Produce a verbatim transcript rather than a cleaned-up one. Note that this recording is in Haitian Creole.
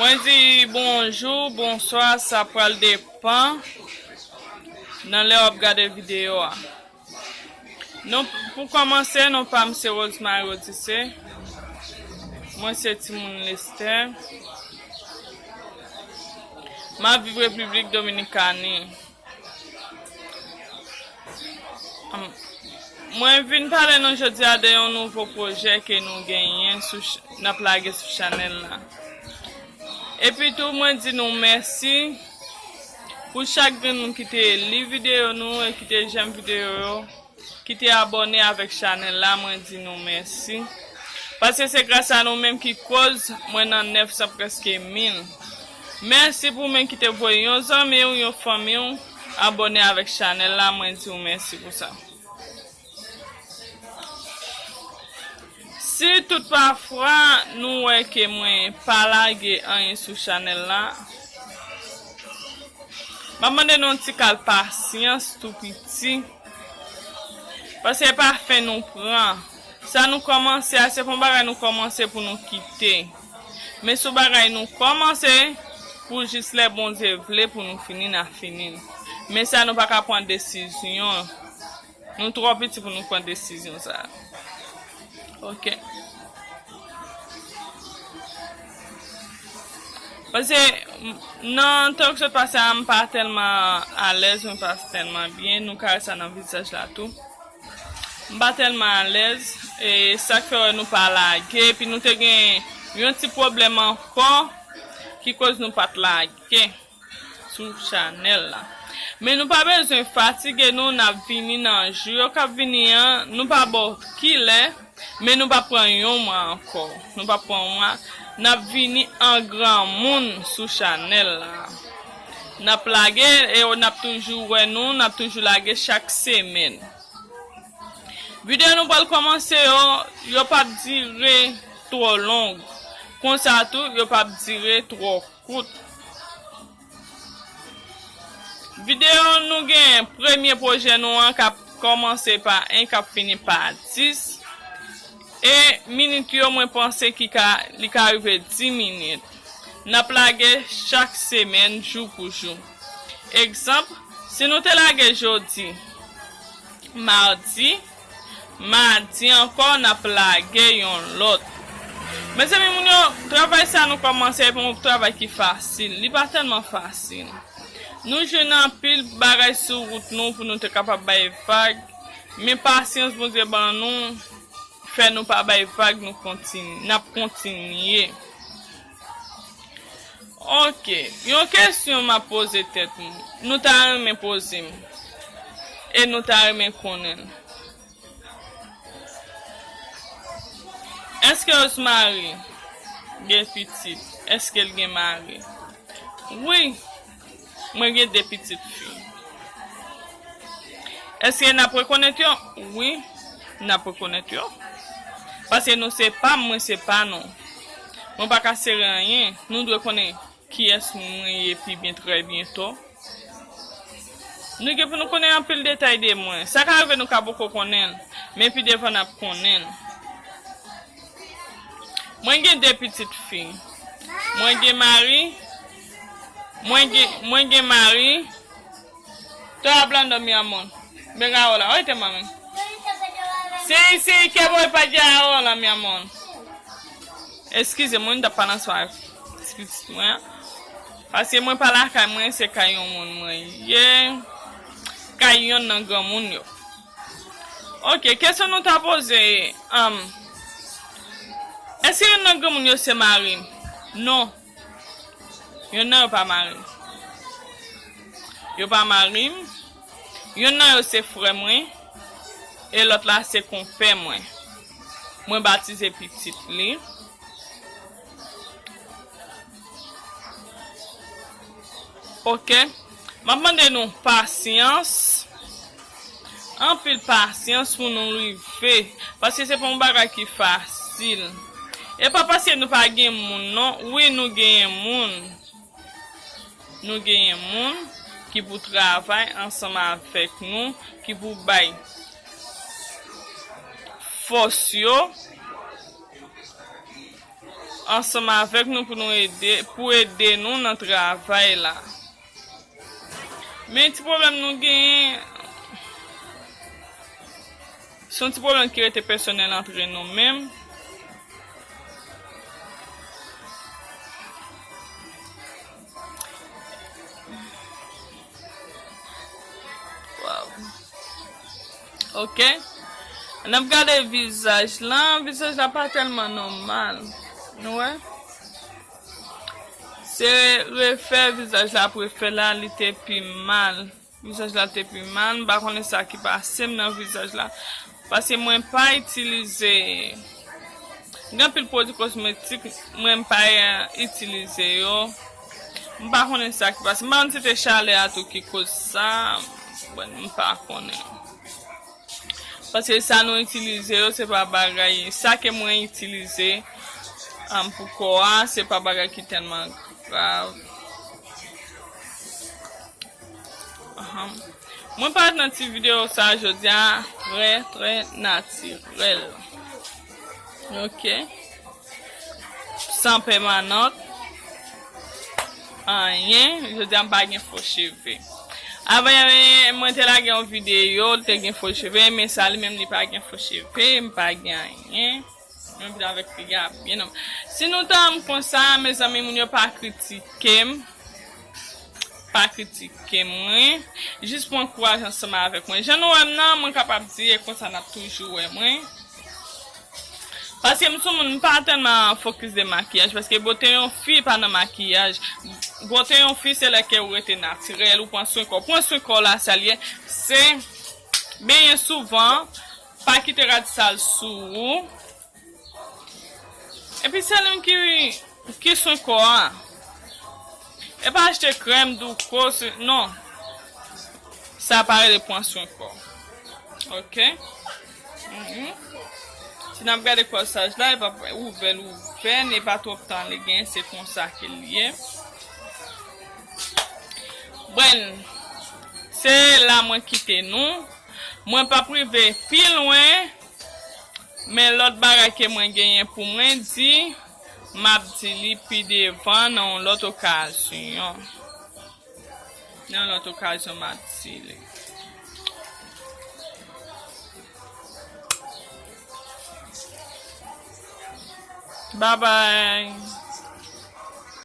Mwen di bonjou, bonswa, sa pral depann nan lè w ap gade videyo a. Non, pou kòmanse, non pa m se Rosemary Odisse. Mwen se timoun Lestè. M ap viv Repiblik Dominikani. Am, mwen vin pale nou jodi a de yon nouvo pwojè ke nou genyen sou ch-, n ap lage sou chanèl la. Epi tou, mwen di nou mèsi pou chak grenn moun ki te li videyo nou e ki te jèm videyo yo, ki te abòne avèk chanèl la, mwen di nou mèsi. Paske se gras a nou menm ki koz mwen nan nèf san prèske mil. Mèsi pou menm ki te voye yon zanmi w, yon fanmi w abòne avèk chanèl la, mwen di w mèsi pou sa. Si tout pafwa nou wè ke mwen pa lage anyen sou chanèl la, m ap mande nou yon ti kal pasyans tou piti. Paske e pa fen nou pran. Sa nou kòmanse a, se pa yon bagay nou kòmanse pou nou kite. Men se yon bagay nou kòmanse pou jis lè Bondye vle pou nou fini, n a fini l. Men sa nou pa ka pran desizyon. Nou twò piti pou nou pran desizyon sa a. Ok. Paske, m, nan tan k sot pase a, m pa tèlman alèz, mwen pa tèlman byen, nou ka wè sa nan vizaj la tou. M pa tèlman alèz, e sa k fè wè nou pa lage, epi nou te gen yon ti pwoblèm ankò ki koz nou pa t lage sou chanèl la. Men nou pa bezwen fatige nou, n ap vini nan jou yo k ap vini an, nou pa ba w kilè, men nou pa pran yon mwa ankò. Nou pa pran yon mwa, n ap vini an granmoun sou chanèl la. N ap lage, e n ap toujou wè nou, n ap toujou lage chak semèn. Videyo nou pral kòmanse yo, yo p ap dire twò long. Konsa tou, yo p ap dire twò kout. Videyo nou gen premye pwojè nou an k ap kòmanse pa en, k ap fini pa dis. E minit yo, mwen panse ki ka, li ka rive dis minit. N ap lage chak semèn, jou pou jou. Egzanp, si nou te lage jodi, madi, madi ankò, n ap lage yon lòt. Mezanmi, moun yo, travay sa nou kòmanse, e pa yon travay ki fasil. Li pa tèlman fasil. Nou jwenn anpil bagay sou wout nou pou nou te kapab bay vag, men pasyans Bondye ban nou fè nou pa bay vag, nou kontin-, n ap kontinye. Ok, yon kesyon m ap poze tèt mwen. Nou ta renmen poze m. E nou ta renmen konnen l. Èske Rosemary gen pitit? Èske l gen mari? Wi, mwen gen de pitit fi. Èske n ap rekonèt yo? Wi, n ap rekonèt yo. Paske nou se pa m, mwen se pa nou. Mwen pa ka sere anyen. Nou dwe konnen kiyès mwen ye pi byen, trè byento. Nou gen pou nou konnen anpil detay de mwen. Sa ka rive nou ka poko konnen l, men pi devan n ap konnen l. Mwen gen de pitit fi. Mwen gen mari. Mwen gen, mwen gen mari. Toda hablando, mi amor. Venga ahora, oíste, mami. Sí, sí, que voy para allá ahora, mi amor. Eskize mwen, m t ap pale ansanm ak ti pitit mwen an. Paske mwen pa lakay mwen, se kay yon moun mwen ye. Kay yonn nan granmoun yo. Ok, kesyon nou ta poze, um, èske yonn nan granmoun yo se mari m? Non. Yonn nan yo pa mari m. Yo pa mari m. Yonn nan yo se frè mwen. E lòt la se konpè mwen. Mwen batize pitit li. Ok. M ap mande nou pasyans. Anpil pasyans pou nou rive. Paske se pa yon bagay ki fasil. E pa paske nou pa gen moun, non. Wi, nou genyen moun. Nou genyen moun ki pou travay ansanm avèk nou, ki pou bay fòs yo. ansanm avèk nou pou nou ede, pou ede nou nan travay la. Men ti pwoblèm nou genyen, se yon ti pwoblèm ki rete pèsonèl antre nou menm. Waw. Ok. N ap gade vizaj lan. Vizaj la pa tèlman nòmal. Nou wè? Se refè vizaj la ap refè la, li te pi mal. Vizaj la te pi mal. M pa konnen sa ki pase m nan vizaj la. Paske mwen pa itilize. Gen anpil pwodui kosmetik, mwen m pa, eh, itilize yo. M pa konnen sa ki pase. M pa konn si se te chalè a tou ki koz sa. Bon, m pa konnen. Paske sa nou itilize yo, se pa bagay. Sa ke mwen itilize, um, pou kò a, se pa bagay ki tèlman grav. Ahan. Mwen parèt nan ti videyo sa jodi a trè, trè natirèl. Ok. San pèmanant. Anyen. Jodi a m pa gen fo cheve. Avan yè, mwen te lage yon videyo, li te gen fo cheve, men sa li menm li pa gen fo cheve, m pa gen anyen. Mwen vin avèk piga byen nòm. Si nou tann konsa, mezanmi, moun yo pa kritike m. Pa kritike mwen. Jis pran kouraj ansanm avèk mwen. Jan nou wè m nan, mwen kapab di e konsa n ap toujou wè mwen. Paske m sou moun, m pa tèlman fokis de makiyaj. Paske bote yon fi pa nan makiyaj. Bote yon fi se lè ke ou rete natirèl, ou pran swen kò w. Pran swen kò w la, sa l ye. Se benyen souvan, pa kite rad sal sou ou. Epi se li menm ki, ki swen kò a. E pa achte krèm, douko, se, non. Sa pa rele pran swen kò. Ok? Mhm. Si n ap gade kòsaj la, e pa ouvè l ouvè, e pa twòp tan li gen, se konsa ke l ye. Bon, se la mwen kite nou. Mwen p ap rive pi lwen. Men lòt bagay ke mwen genyen pou mwen di, m ap di li pi devan nan yon lòt okazyon. Nan yon lòt okazyon, m ap di li. Babay.